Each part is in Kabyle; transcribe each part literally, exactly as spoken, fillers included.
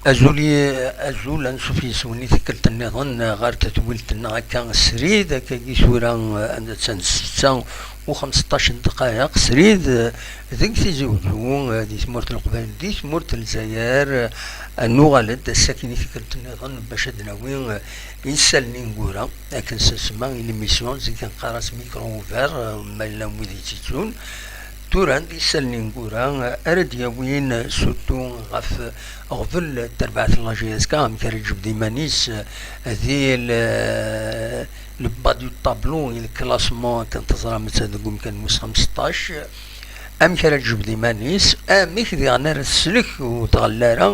Azul, azul, ansuf yes-wen i tikkelt nniḍen ɣer tedwilt-nneɣ akka srid, akkagi tura anda-tt-an ssetta u xemseṭṭac n ddqayeq srid, deg Tizi Uzzu, di tmurt n Leqbayel, di tmurt n Lezzayer. Ad nuɣal-d ass-akin i tikkelt nniḍen bac ad d-nawi isallen ineggura, akken s nsemma i l'émission, zik neqqar-as micro ouvert, ma llan wid yettittun. Tura d isallen ineggura ara d-yawin surtout ɣef ɣbel terbaɛt n la J S K, amek ara tjebd iman-is di le, le bas du tableau, le classement, akken teẓram, deg umkan wis xemseṭṭac. Amek ara tjebd iman-is, amek diɣen ara teslek u tɣelli ara,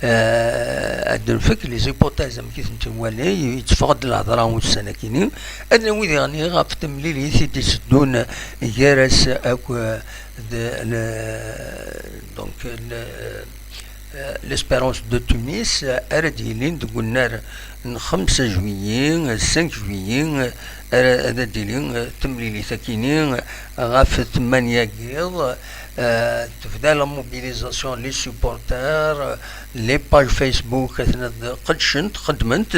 eh, ad d-nfek les hypothèses, amek i tent-nwali, yetteffeɣ-d lehḍra ussan-akini, ad nawi diɣen ɣef temlilit i d-iteddun gar-as akk, eh, d, le, donc, le, eh, l'Espérance de Tunis, eh, ara d-yilin deg unnar n xemsa juillet, cinq juillet, eh, ara, ad d-tili, eh, temlilit akini, eh, ɣef tmanya n yiḍ, eh, tebda la mobilisation, les supporters, eh, les pages Facebook, atna qeddcent, qeddment,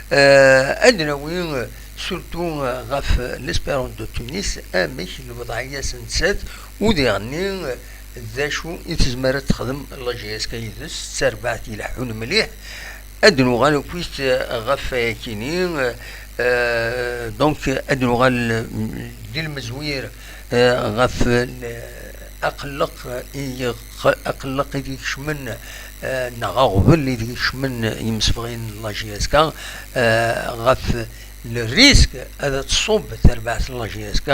eh, ad nawi, eh, surtout, eh, ɣef l'Espérance de Tunis, amek lewḍeɛ-is nettat, u diɣenni, eh, d acu i tezmer ad texdem la J S K yid-s, d tarbaɛt ileḥḥun mliḥ. Ad nuɣal akkit ɣef wayakini, eh, donc ad nuɣal, mm, di lmezwir, eh, ɣef l-, aqelleq i yeq-, aqelleq i d-ikecmen, eh, neɣ aɣbel i d-ikecmen yimsefɣen n la J S K, eh, ɣef le risque ad tṣubb terbaɛt n la J S K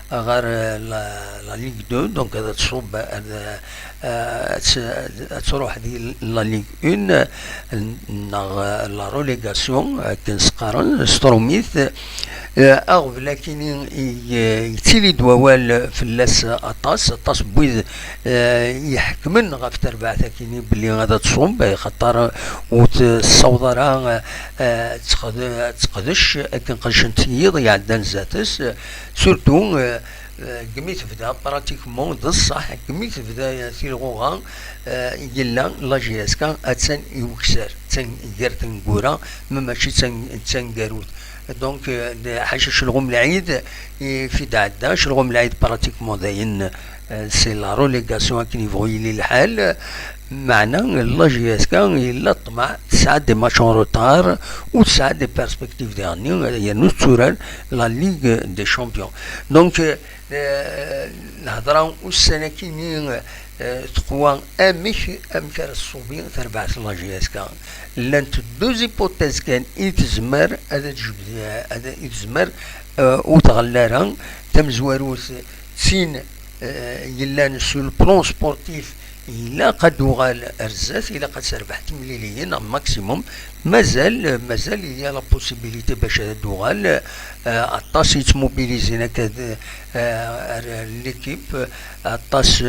ɣer, eh, la, la Ligue deux, donc ad tṣubb, ad, eh, ad, ad truḥ di la Ligue un, neɣ, eh, la relégation, akken s-qqaren s trumit. Eh, aɣbel akini i, eh, yettili-d wawal fell-as aṭas, aṭas n wid, eh, iḥekmen ɣef terbaɛt akini belli ad tṣubb, xaṭer ur tessaweḍ ara, eh, ad teqd-, ad teqdec akken qedcent yiḍ iɛeddan zdat-s, surtout, eh, eh, deg mi tebda pratiquement, d ṣṣeḥ, deg mi tebda tilɣuɣa, eh, yella la J S K attan i ukessar, attan gar tneggura, ma mačči d tan-, d taneggarut. Donc, eh, d-, ḥaca celɣum lɛid i fi d-ɛedda, celɣum lɛid pratiquement dayen, eh, c'est la relégation akken yebɣu yili lḥal. Meɛna la J S K yella ṭṭmeɛ, tesɛa des matchs en retard, u tesɛa des perspectives diɣenni, yernu tetturar la Ligue des Champions. Donc, eh, lhedra ussan akini, eh, teqwa amek, amek ara tṣubi terbaɛt la J S K. Llant deux hypothèses kan i tezmer ad tjebd, ad, i tezmer, eh, ur tɣelli ara. Tamezwarut d tin, eh, yellan sur le plan sportif, ilaq ad d-uɣal ar zdat, ilaq ad terbeḥ timliliyin maximum. Mazal, mazal il y a la possibilité bac ad d-uɣal, eh, aṭas yettmobilizin akka d, eh, ar l'équipe, aṭas,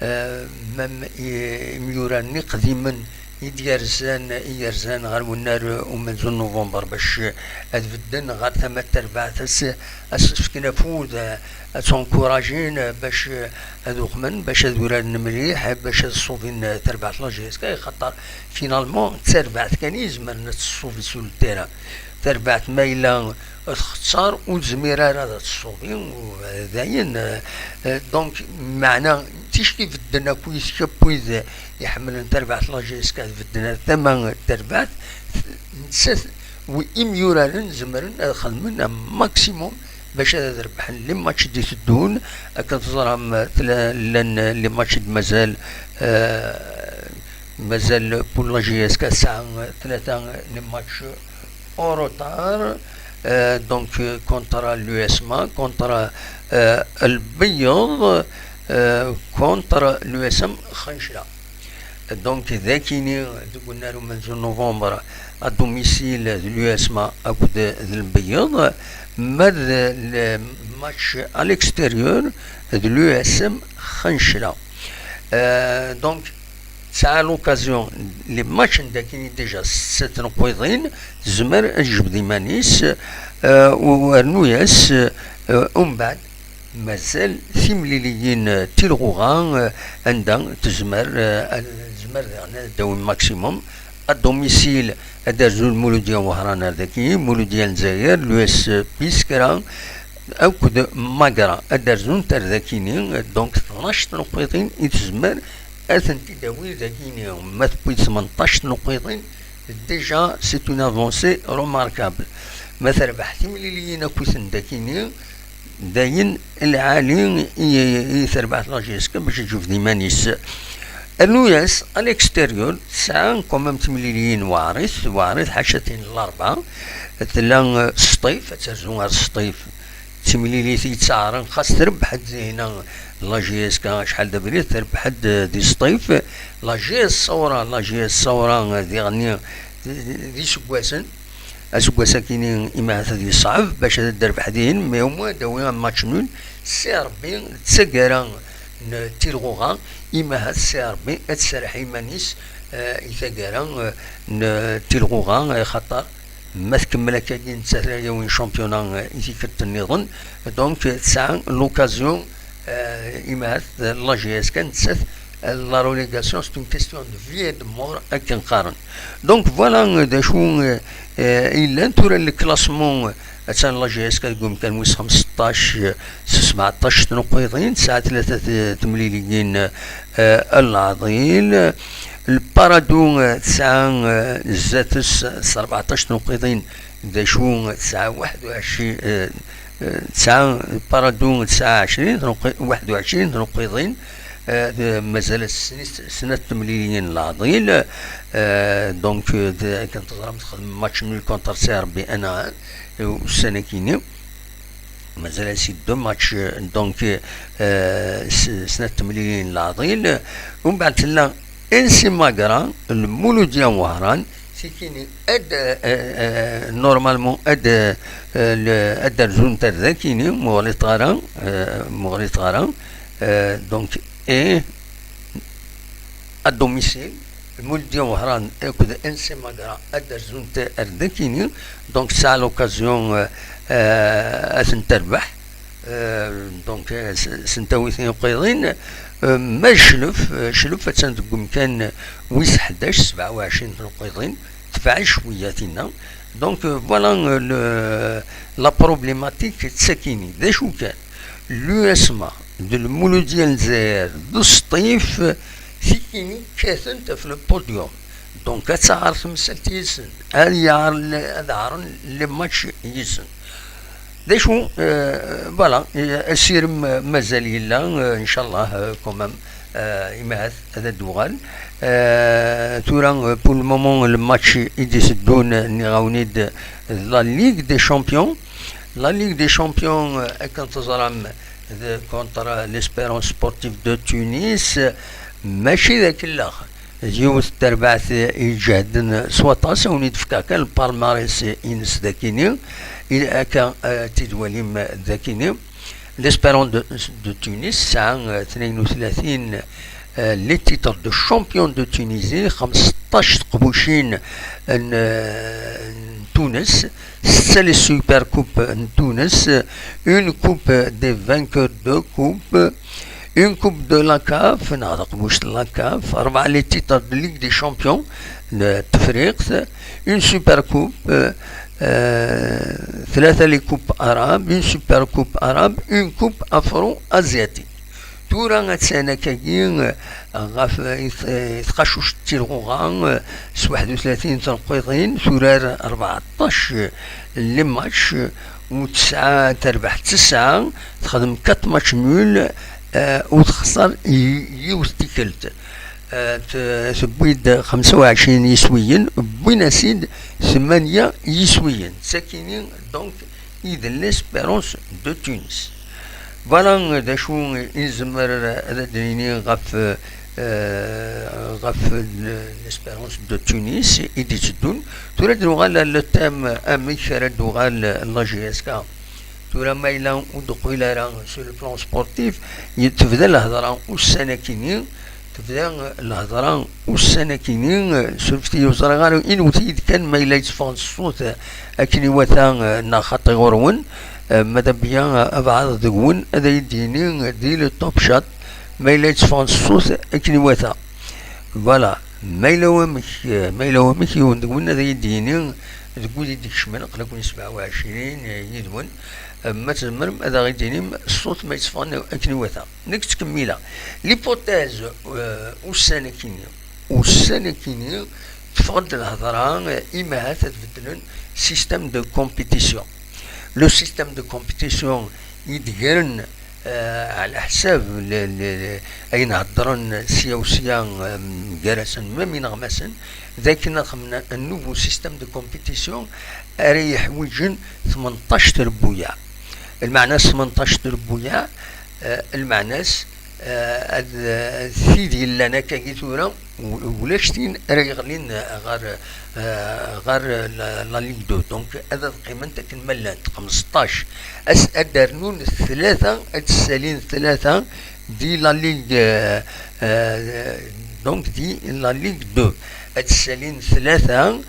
eh, même i-, imyurar-nni qdimen i d-yerzan, i yerzan ɣer wennar umenzu n november bac ad bedden ɣer tama n terbaɛt, ad s-, ad s-fken afud, ad ttɛenkurajin bac ad uqmen, bac ad uraren mliḥ, bac ad ṣubin terbaɛt la J S K, xaṭer finalement d tarbaɛt kan i izemren ad tṣubi sur le terrain. Tarbaɛt ma yella txeṣṣer ur tezmir ara ad tṣubi, u dayen, eh, donc, meɛna ticki bedden akk wid, akk wid iḥemmlen tarbaɛt la J S K, bedden ar tama n terbaɛt, nettat, wi imyuraren zemren ad xedmen un maximum bac ad rebḥen les matchs d-iteddun. Akken teẓram, tla-, llan les matchs d mazal, eh, mazal pour la J S K tesɛa tlata les matchs en retard, euh, donc, euh, contre l'U S M A, contre, euh, Lbeyyeḍ, euh, contre l'U S M Xencla. Donc, d akini deg unnar umenzu n novembre, à domicile de l'U S M A akked d Lbeyyeḍ, ma d le match à l'extérieur de l'U S M Xencla. Euh, donc, tesɛa l'occasion, les matchs n dakini déjà setta n tneqqiḍin, tezmer ad tjebd iman-is, eh, u rnu-yas, eh, umbeɛd mazal timliliyin, eh, tilɣuɣa, eh, anda tezmer, eh, ad, tezmer daɣen ad d-tawi maximum, à domicile ad d-rzu Muludya Wehran ar daki, Muludya Lezzayer, l'U S P Skra akked Magra ad d-rzunt ar dakini. Donc tnac tnuqiḍin i tezmer ad tent-id-tawi dakini. Ma tewwi tmenṭac tnuqiḍin, déjà c'est une avancée remarquable. Ma terbeḥ timliliyin akkiten dakini, d ayen lɛali i, i terbeḥ la J S K bac ad tjubed iman-is. Rnu-yas à l'extérieur, tesɛa quand même timliliyin weɛrit, weɛrit ḥaca tin n Larebɛa. Tella, eh, Sṭif, ad terzu ar Sṭif. D timlilit i yettaɛren, xas trebbeḥ-d dinna la J S K acḥal d abrid, terbeḥ-d di Sṭif. La J S Saura, la J S Saura, eh, diɣenni d, d, d iseggasen. Aseggas-akini imahat ad yeṣɛeb bac ad d-terbeḥ din, mais au moins ad d-tawi un match nul. Si Rebbi d taggara n Tilɣuɣa, imahat Si Rebbi ad tserreḥ iman-is, eh, i taggara, eh, n Tilɣuɣa, eh, xaṭer ma tkemmel akkagi nettat ad yawi championnat, eh, i tikkelt nniḍen. Donc tesɛa l'occasion, eh, imahat la J S K nettat, eh, la relégation c'est une question de vie et de mort akken qqaren. Donc voilà, eh, d acu, eh, eh, yellan tura le classement, eh, attan la J S K deg umkan wis xemseṭṭac, eh, s sebɛeṭṭac tnuqiḍin, tesɛa tlata t-, temliliyin, eh, n leɛḍil. Le Paradou, eh, tesɛa, eh, zdat-s s rbeɛṭac tnuqiḍin, d acu tesɛa waḥed u ɛecrin, eh, eh, tesɛa Paradou tesɛa ɛecrin tnuqi-, waḥed u ɛecrin tnuqiḍin, eh, d-, mazal-as snis-, snat temliliyin n leɛḍil, eh, donc, eh, d-, akken teẓram texdem match nul contre Si Rebbi Anaɛan, eh, ussan-akini. Mazal-as i deux matchs, eh, donc, eh, s-, snat temliliyin n leɛḍil. Umbeɛd tella N C Magra, Lmuludya Wehran, tikini ad, eh, eh, normalement ad, eh, le-, ad d-rzunt ar dakini, ma ur ɣliṭeɣ ara, eh, ma ur ɣliṭeɣ ara, eh, donc, et à domicile, Lmuludya Wehran akked N C Magra ad d-rzunt ar dakini, donc tesɛa l'occasion, eh, eh, ad ten-terbeḥ. Euh, donc, euh, s-, s-, n tawi tnuqiḍin, euh, ma d Cclef, euh, Cclef attan deg umkan wis ḥdac, sebɛa u ɛecrin tnuqiḍin, tebɛed cwiya tinna. Donc, euh, voilà, euh, le, la problématique d takini. D acu kan, l'U S M A d Lmuludya n Lezzayer d Sṭif, tikini kkatent ɣef le podium. Donc, ad taɛer temsalt yid-sen, ad yaɛer le-, ad ɛeren le match yid-sen. D acu, euh, voilà, euh, asirem, euh, mazal yella, euh, inchallah, euh, quand même, euh, imahat ad d-uɣal. Euh, tura, euh, pour le moment, le match i d-iteddun, euh, nniɣ-awen-id, euh, la Ligue des Champions. La Ligue des Champions, euh, akken teẓram, d contre l'Espérance Sportive de Tunis, euh, mačči d akellax. D yiwet n terbaɛt iǧehden s waṭas, a wen-id-fkeɣ kan lpalmarès-ines dakini, i-, akka, eh, ad t-id-twalim dakini. L'Espérance de, de Tunis tesɛa, eh, tnayen u tlatin, eh, les titres de champion de Tunisie, xemseṭṭac teqbucin n, eh, n Tunes, setta les Super Coupe n Tunes, une coupe des vainqueurs de coupe, une coupe de la CAF, neɣ taqbuct n la CAF, rebɛa les titres de Ligue des Champions n Tefriqt, une Super Coupe, euh, euh, tlata les coupes arabes, une Super Coupe arabe, une coupe afro-asiatique. Tura attan akkagi, euh, ɣef, euh, i t-, i tqacuct n Tilɣuɣa, euh, s waḥed u tlatin tneqqiḍin, turar rbeɛṭac, euh, les matchs, euh, u tesɛa terbeḥ tesɛa, texdem quatre matchs nuls, euh, u texṣer y-, yiwet tikkelt. Euh, t-, tewwi-d xemsa u ɛecrin yiswiyen, wwin-as-id tmanya yiswiyen. D takini, donc, i d l'Espérance de Tunis. Voilà, euh, d acu i nezmer ad d-nini ɣef, euh, ɣef l-, l'Espérance de Tunis i d-itteddun. Tura ad nuɣal ar le thème, amek ara d-tuɣal la J S K. Tura ma yella ur d-uqil ara sur le plan sportif, y-, tebda lehḍra ussan-akini, tebda lehḍra ussan-akini, surfet-iyi ur ẓriɣ ara, inwet-iyi-d kan ma yella yetteffeɣ-d ṣṣut akken iwata, neɣ xaṭi ɣur-wen, ma d abya abɛaḍ deg-wen ad iyi-d-yini di le top chat ma yella yetteffeɣ-d ṣṣut akken iwata. Voilà. Ma yella wamek, ma yella wamek, yiwen deg-wen ad iyi-d-yini, deg wid i d-ikecmen, aql-aken sebɛa u ɛecrin yid-wen, ma tzemrem ad aɣ-d-tinim ṣṣut ma yetteffɣen akken iwata. Nekk ttkemmileɣ. L'hypothèse, euh, ussan akkin-nni, ussan akkin-nni teffeɣ-d lhedra, euh, imahat ad beddlen système de compétition. Le système de compétition i d-gren, euh, ɛla ḥsab le, le, ayen heddren sya u sya, euh, gar-asen, même ineɣmasen, d akken ad xedmen un nouveau système de compétition ara yeḥwiǧen tmenṭac trebbuyaɛ. Lmeɛna-s tmenṭac trebbuyaɛ, euh, lmeɛna-s, euh, ad, euh, tid yellan akkagi tura, u-, ulac tin ara yeɣlin ɣer, euh, ɣer la, la Ligue deux. Donc, ad, ad qqiment akken ma llant, xmesṭac. As, ad d-rnun tlata, ad d-ssalin tlata di la Ligue, euh, euh, donc, di la Ligue deux. Ad d-ssalin tlata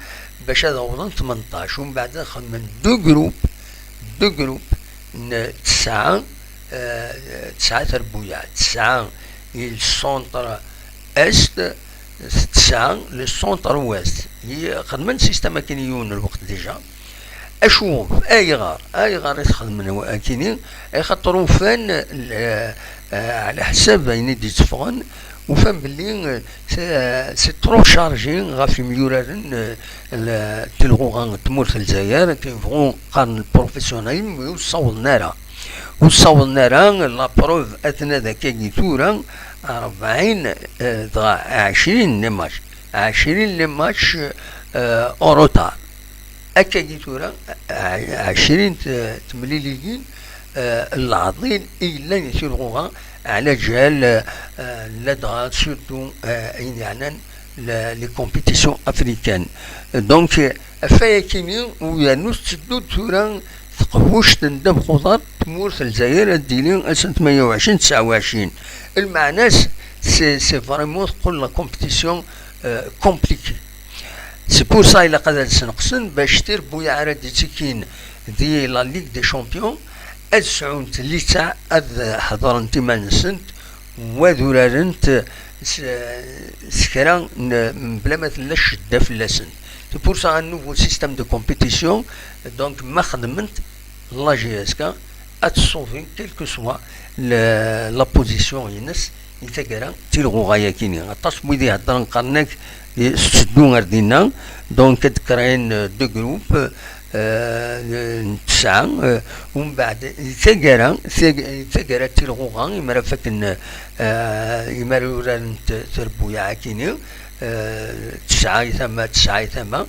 bac ad awḍen tmenṭac. Umbeɛd ad xedmen deux groupes, deux groupes n tesɛa, euh, tesɛa trebbuyaɛ, tesɛa i le centre est, tesɛa le centre ouest. I-, xedmen système akken yiwen n lweqt déjà. Acu, ayɣer, ayɣer i t-xedmen wa-, akini? Axaṭer ufan, euh, euh, ɛla ḥsab ayen i d-itteffɣen, ufan belli, euh, c'est, euh, c'est trop chargé ɣef imyuraren, euh, n tilɣuɣa n tmurt n Lezzayer, akken bɣu qqaren le professionnalisme, ur ssawḍen ara. Ur ssawḍen ara, la preuve, aten-a d akkagi tura, rebɛin, euh, dɣa ɛecrin les matchs, ɛecrin les matchs, euh, en retard. Akkagi tura, ɛ-, ɛecrin t-, temliliyin, euh, n leɛḍil i yellan i tilɣuɣa, ɛla ǧal, euh, ladɣa surtout, euh, ayen yeɛnan le, les compétitions africaines. Donc, euh, ɣef wayakini, u yernu tetteddu-d tura teqbuct n ddabex uḍar n tmurt n Lezzayer ad d-tili ass n tmanya u ɛecrin, tesɛa u ɛecrin. Lmeɛna-s, c'est, c'est vraiment teqqel la compétition, euh, compliquée. C'est pour ça ilaq ad d-sneqsen bac tirbuyaɛ ara d-ittekkin di la Ligue des Champions ad sɛunt littseɛ ad ḥeḍrent iman-nsent, u ad urarent s, s kra n, mebla ma tella ccedda fell-asent. C'est pour ça un nouveau système de compétition, donc ma xedment la J S K ad tṣubi quelle que soit le, la position-ines i taggara d tilɣuɣa-yakini. Aṭas n wid iheddren qqaren-ak, eh, tetteddu ar dinna, donc ad d-créen, euh, deux groupes, euh, n tesɛa, euh, umbeɛd, di taggara, tag-, di taggara d tilɣuɣa, imar ad faken, euh, imar uraren t-, trebbuyaɛ-akini, euh, tesɛa i tama, tesɛa i tama,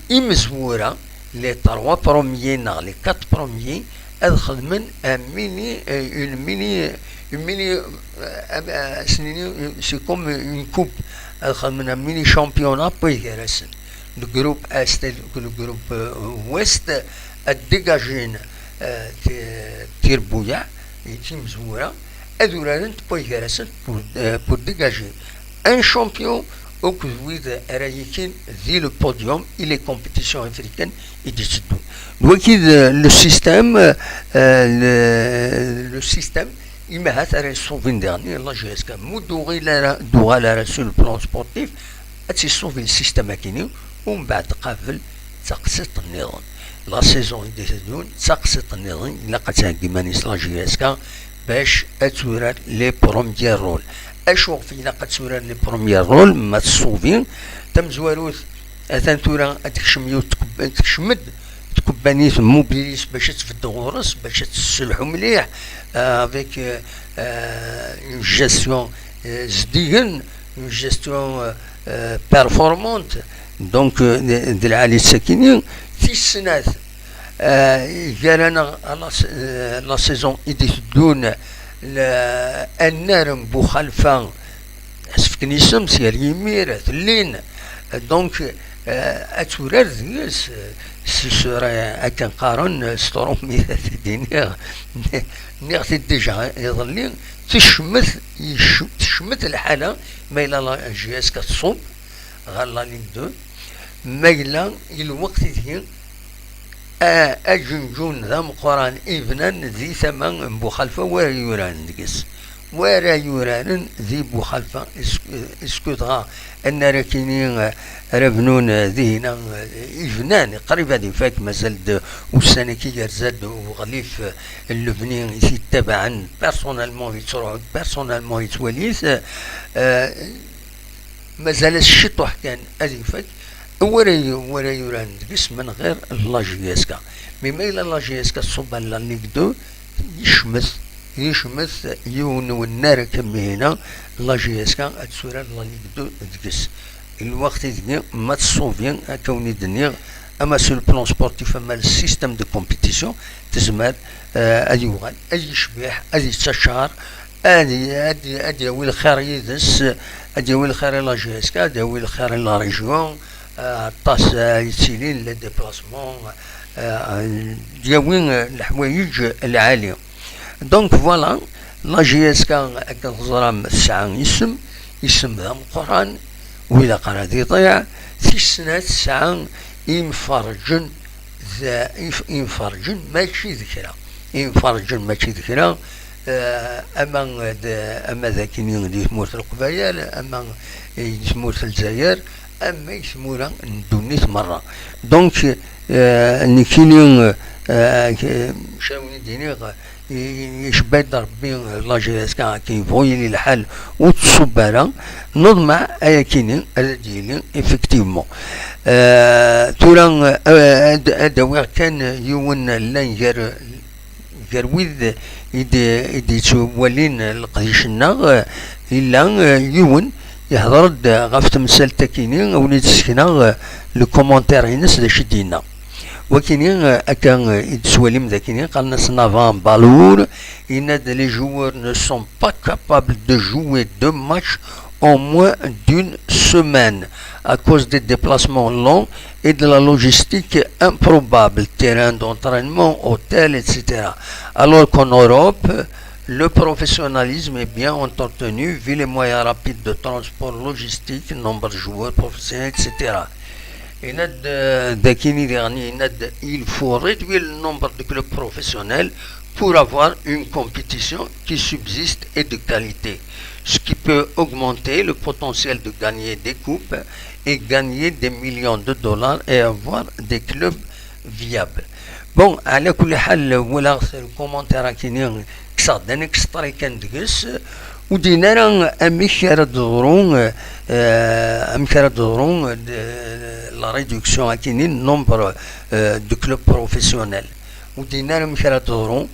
imezwura, les trois premiers neɣ les quatre premiers, ad xedmen un mini, euh, une mini, une mini, euh, euh, c'est comme une coupe, ad xedmen un mini championnat n waygar-asen. Le groupe Est et le groupe, euh, Ouest, ad dégager, euh, ti-, tirbuyaɛ, timezwura, ad urarent n waygar-asen pour, euh, pour dégager un champion, akked wid ara yekkin di le podium i les compétitions africaines i d-itteddun. D wagi d le système, euh, le, le système, imahat ara yessuvin diɣen la J S K. Mu d-uɣil ara, d-uɣal ara sur le plan sportif, ad tt-yessuvi le système akini, umbeɛd qabel d taqsiṭ nniḍen. La saison i d-iteddun d taqsiṭ nniḍen, ilaq ad theggi iman-is la J S K bac ad turar les premiers rôles. Acu ɣef ilaq ad turar les premiers rôles ma tṣubi? Tamezwarut, atan tura ad tekcem yiwet tkeb-, tekcem-d tkebbanit Mobilis bac ad tbedd ɣur-s, bac ad tesselḥu mliḥ, euh, avec, euh, euh, une gestion, euh, zeddigen, une gestion, euh, euh, performante. Donc, euh, d, d lɛali sakini. Tis snat, euh, gar-aneɣ la s-, euh, la saison i d-iteddun, le, annar n Buxalfa, as-fken isem, s yal yimir, ad t-llin. Donc, euh, ad turar deg-s, euh, s, s, akken qqaren, euh, s trumit, ad t-id-iniɣ. Nniɣ-t-id déjà iḍelli, tecmet, yec-, tecmet lḥala, ma yella la J S K teṣub ɣer la Ligue deux, ma yella i lweqt ideg a-, aǧenǧun d ameqqran i bnan di tama n Buxalfa, wa yuran deg-s, Wara yuraren di Buxalfa, est-ce que, est-ce que dɣa annar akini ara bnun dihina, ibnan, qrib ad ifak, mazal-d ussan-agi yerza-d uɣlif n lebni i t-ittabaɛen, personnellement yettruḥu, personnellement yettwali-t, eh, mazal-as ciṭuḥ kan ad ifak. Wara yu-, wara yuran deg-s menɣir la J S K. Mi ma yella la J S K tṣubb ar la Ligue deux, yecmet, yecmet yiwen n wennar akka mihina, la J S K ad turar la Ligue deux deg-s. Lweqt ideg ma tṣubi, akka wen-id-nniɣ, ama sur le plan sportif, ama le système de compétition, tezmer, eh, ad yuɣal, ad yecbiḥ, ad yettaččar, ad, ad, ad yawi lxir yid-s, ad yawi lxir i la J S K, ad yawi lxir i la région, eh, aṭas, eh, yettilin les déplacements, eh, ad yawi, eh, leḥwayeǧ lɛali. Donc voilà, la J S K akken teẓram tesɛa isem, isem d ameqqran, ur ilaq ara ad iḍiɛ. Tis snat tesɛa imferrǧen, d if-, imferrǧen mačči d kra. Imferrǧen mačči d kra, eh, ama d, ama d akini di tmurt n Leqbayel, ama di tmurt n Lezzayer, ama i tmura n ddunit merra. Donc, eh, nekkini, eh, k-, maca wen-id-iniɣ, i-, icebba-d Rebbi la J S K akken yebɣu yili lḥal, ur tṣubb ara. Neḍmeɛ ayakini ad d-yili effectivement. Eh, tura, eh, ad, ad awiɣ kan yiwen llan gar, gar wid i d-, i d-yettwalin leqdic-nneɣ, eh, yella, eh, yiwen ihder-d ɣef temsalt akini, a wen-id-ssekneɣ, eh, le commentaire-ines d acu i d-yenna. Wakini, eh, akka, eh, i d-tettwalim d akini, qqaren-as Navan Balour, yenna-d: les joueurs ne sont pas capables de jouer deux matchs en moins d'une semaine à cause des déplacements longs et de la logistique improbable, terrain d'entraînement, hôtel, et cetera. Alors qu'en Europe, le professionnalisme est bien entretenu vu les moyens rapides de transport logistique, nombre de joueurs professionnels, et cetera. Yenna-d, euh, dakini diɣen, yenna-d: il faut réduire le nombre de clubs professionnels pour avoir une compétition qui subsiste et de qualité, ce qui peut augmenter le potentiel de gagner des coupes et gagner des millions de dollars et avoir des clubs viables. Bon, ɛla kulli ḥal, walaɣ le commentaire akini, kkseɣ-d un extrait kan deg-s, ur d-yenni ara amek ara d-teḍru, eh, amek ara d-teḍru, eh, la réduction akini n nombre, eh, de clubs professionnels. Ur d-yenni ara amek ara d-teḍru.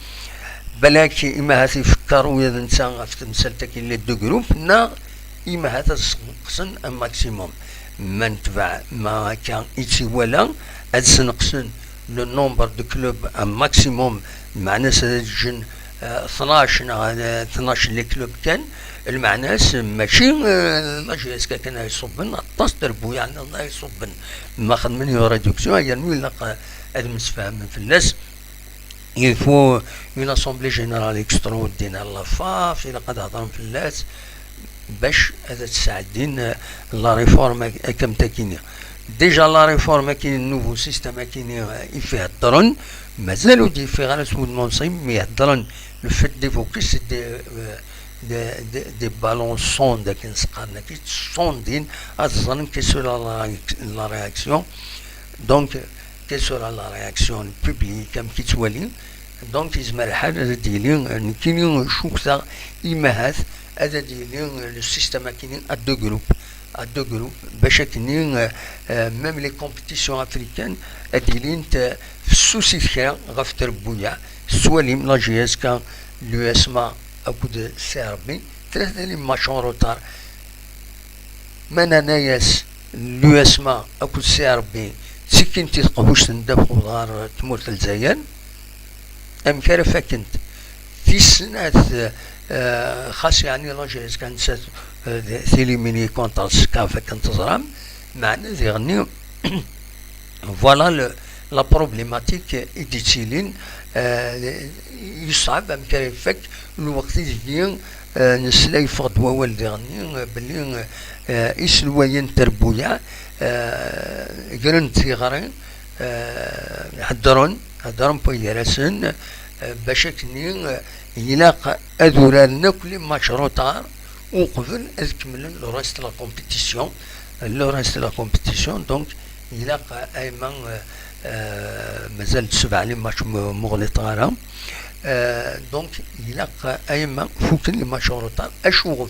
Balak imahat ifekker ula d netta ɣef temsalt-agi n les deux groupes, neɣ imahat ad sneqsen un maximum. Ma netbeɛ, ma akka i tt-iwala, ad sneqsen le nombre de clubs un maximum, meɛna-s ad ǧǧen, eh, tnac neɣ, eh, tnac les clubs kan, lmeɛna-s mačči, eh, la J S K kan ay ṣubben, aṭas terbuyaɛ nniḍen ay ṣubben. Ma xedmen une réduction, yernu ilaq, eh, ad msefhamen fell-as. Il faut une assemblée générale extraordinaire, la faf, ilaq ad hedren fell-as bac ad tesɛeddin, euh, la réforme ak-, akam takini. Déjà la réforme akini, le nouveau système akini, euh, i f-, heddren, mazal ur d-yeffiɣ ara s wudem unṣib, mi heddren, le fait d'évoquer, c'est des, euh, des, des, des ballons sondes akken s-qqaren, akken ttṣundin, ad ẓren quelle sera la, la réaction. Donc, quelle sera la réaction du public, amek i ttwalin. Donc, yezmer lḥal ad d-yili, nekkini cukkteɣ imahat ad d-yili le système akini à deux groupes, à deux groupes, bac akkenni, euh, euh, même les compétitions africaines ad d-ilint, euh, fessusit kra ɣef trebbuyaɛ. Tettwalim la J S K, l'U S M A akked C R B, tlata les matchs en retard. Ma nerna-yas l'U S M A akked C R B ttikkint i teqbuct n ddabex ɣer tmurt n Lezzayer, amek ara fakent? Tis snat, eh, xas yeɛni la J S K nettat, eh, tilimini contre S K F akken teẓram, meɛna diɣenni, voilà le, la problématique i d-ittilin, eh, yesɛeb amek ara ifak lweqt ideg, eh, nesla yeffeɣ-d wawal diɣenni, eh, belli, eh, iselwayen n trebbuyaɛ, eh, gren-d tiɣri, eh, heddren, heddren wway gar-asen, eh, bac akkenni, eh, Ilaq ad uraren akk les matchs retard uqbel ad kemmlen le reste de la compétition. Le reste de la compétition, donc, ilaq a Ayma, euh, euh, mazal sebɛa les matchs ma ur ɣliṭeɣ ara. Euh, donc, ilaq a Ayma fuken les matchs retard. Acuɣef?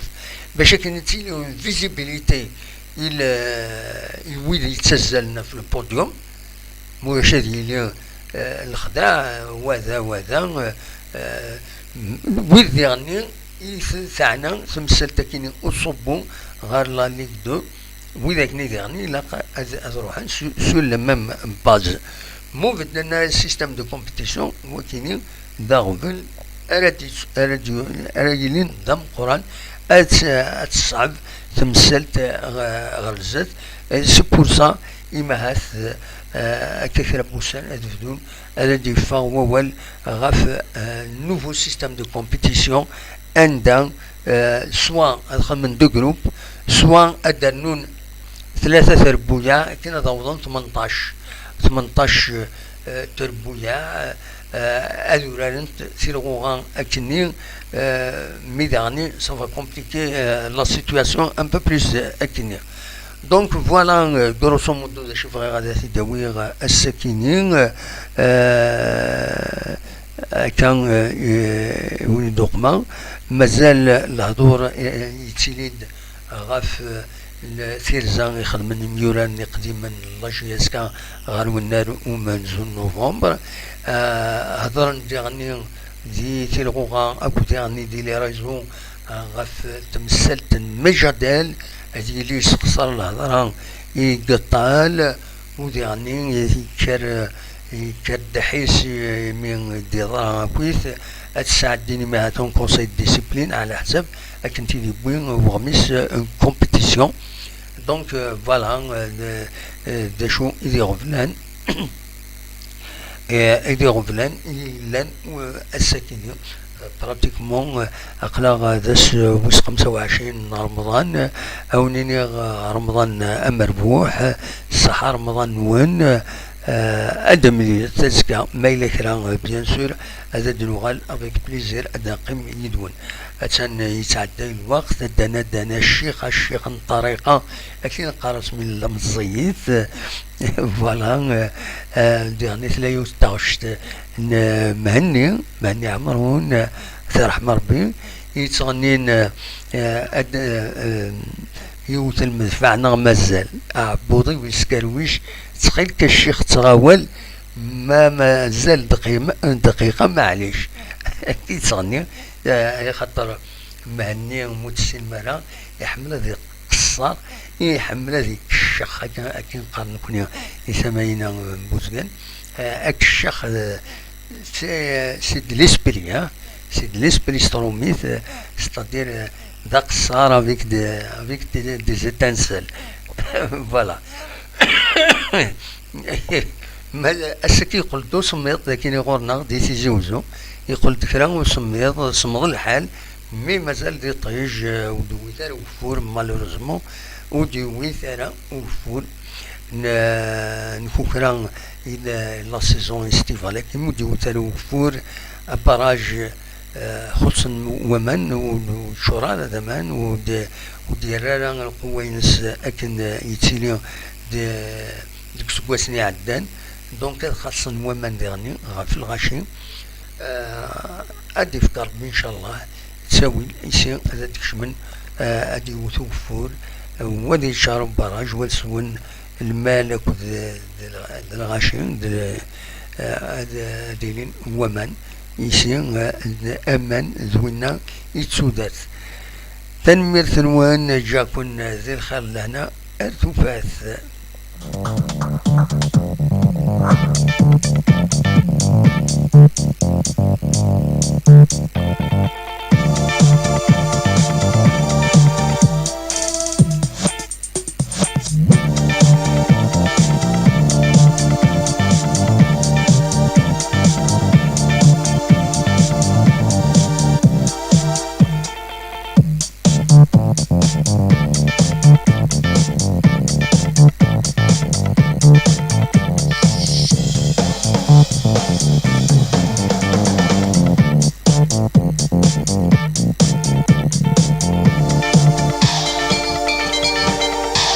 Bac akken ad tili une visibilité i le-, i wid yettazzalen ɣef le podium. Mulac ad yili, eh, lexdeɛ, eh, wa da, wa da, eh, eh, m-, wid diɣenni i t-, teɛna temsalt akkin uṣubbu ɣer la Ligue deux, wid akken i diɣenni ilaq ad, ad ruḥen su-, sur la même base. Ma ur beddlen ara le système de compétition, wakini d aɣbel ara d-, ara d-, ara yilin d ameqqran, ad t-, ad teṣɛeb temsalt, eh, ɣer, ɣer zdat. Eh, c'est pour ça, imahat, eh, akka kra n wussan ad bdun, ad d-yeffeɣ wawal ɣef, eh, nouveau système de compétition, anda, eh, soit ad xedmen deux groupes, soit ad d-rnun tlata trebbuyaɛ akken ad awḍen tmenṭac, tmenṭac, eh, trebbuyaɛ, eh, ad urarent tilɣuɣa akkenni, eh, mi daɣni ça va compliquer, eh, la situation un peu plus, eh, akkenni. Donc voilà, eh, grosso modo d acu bɣiɣ ad t-id-awiɣ, eh, ass-akini, eh, akka, eh, i win i d-uqmeɣ, mazal lehdur, eh, yettili-d ɣef, eh, n-, tirza i xedmen imyurar iqdimen n la J S K ɣer wennar umenzu n novembre. Eh, hedren diɣenni di tilɣuɣa akked diɣenni di les réseaux, eh, ɣef temsalt n Mejadel, ad yili yessexṣer lehḍra i yeṭṭal, u diɣenni yekker, yekker ddḥis imi d-iḍra akkit, ad sɛeddin imi ahat un conseil de discipline ɛla ḥsab akken t-id-yewwi weɣmis n compétition. Donc, euh, voilà, euh, d, euh, d acu i d iɣeblan, euh, i d iɣeblan i yellan, euh, ass-akini. Euh, pratiquement, euh, aql-aɣ, euh, d ass, euh, wis xemsa u ɛecrin n Remḍan, euh, ad wen-iniɣ, euh, Remḍan, euh, amerbuḥ, euh, ṣṣeḥḥa Remḍan-nwen, euh, euh, ad d-amlilet azekka, ma yella kra, euh, bien sûr, ad d-nuɣal avec plaisir, ad d-neqqim yid-wen. Attan, euh, yettɛedday lweqt, ad d-nadi a ccix, a ccix n ṭṭariqa, akken qqaren-as mi nella meẓẓiyit, euh, voilà, euh, euh, diɣen tella yiwet n taɣect n, euh, Mhenni, Mhenni Ɛemrun, euh, ad t-yerḥem Rebbi, yettɣennin, euh, euh, ad, euh, euh, yiwet n lmedfaɛ neɣ mazal. Aɛebbuḍ-iw yeskerwic, ttxil-k a ccix ttɣawal, ma mazal dqim-, dqiqa, maɛlic. Yettɣenni, euh, axaṭer Mhenni ur tessinem ara, iḥemmel ad iqeṣṣer, iḥemmel ad ikeccex, akken, akken qqaren nekni i tama-ina n Buzgan. Eh, akeccex, eh, c'est, c'est de l'esprit, hein. C'est de l'esprit s trumit, eh, c'est-à-dire, eh, d aqeṣṣer avec des, avec des, des étincelles. Voilà. Ma ass-agi yeqqel-d usemmiḍ, d akken ɣur-neɣ di Tizi Uzzu, yeqqel-d kra usemmiḍ, semmeḍ lḥal, mi mazal d iṭij, eh, ur d-iwwit ara ugeffur, malheureusement, ur d-iwwit ara ugeffur n, n kukra i la, la saison estivale, akken ur d-iwwit ara ugeffur, abarrage, eh, xuṣṣen waman, ur, ur d-iččur ara d aman, ur d-, ur d-yerri ara lqewwa-ines akken, eh, yettili d-, deg iseggasen iɛeddan. Donc ad xaṣṣen waman diɣenni ɣef lɣaci. Eh, ad d-ifk Rebbi, ncallah, ttawil, ici ad d-kecmen, eh, ad d-iwwet ugeffur, eh, wa ad yeččar ubarrage, wa ad swen lmal akked d, d, d lɣaci, d, eh, ad, ad ilin waman, ici, eh, d aman d winna i d tudert. Tanemmirt-nwen, ǧǧiɣ-ken di lxir d lehna, ar tufat.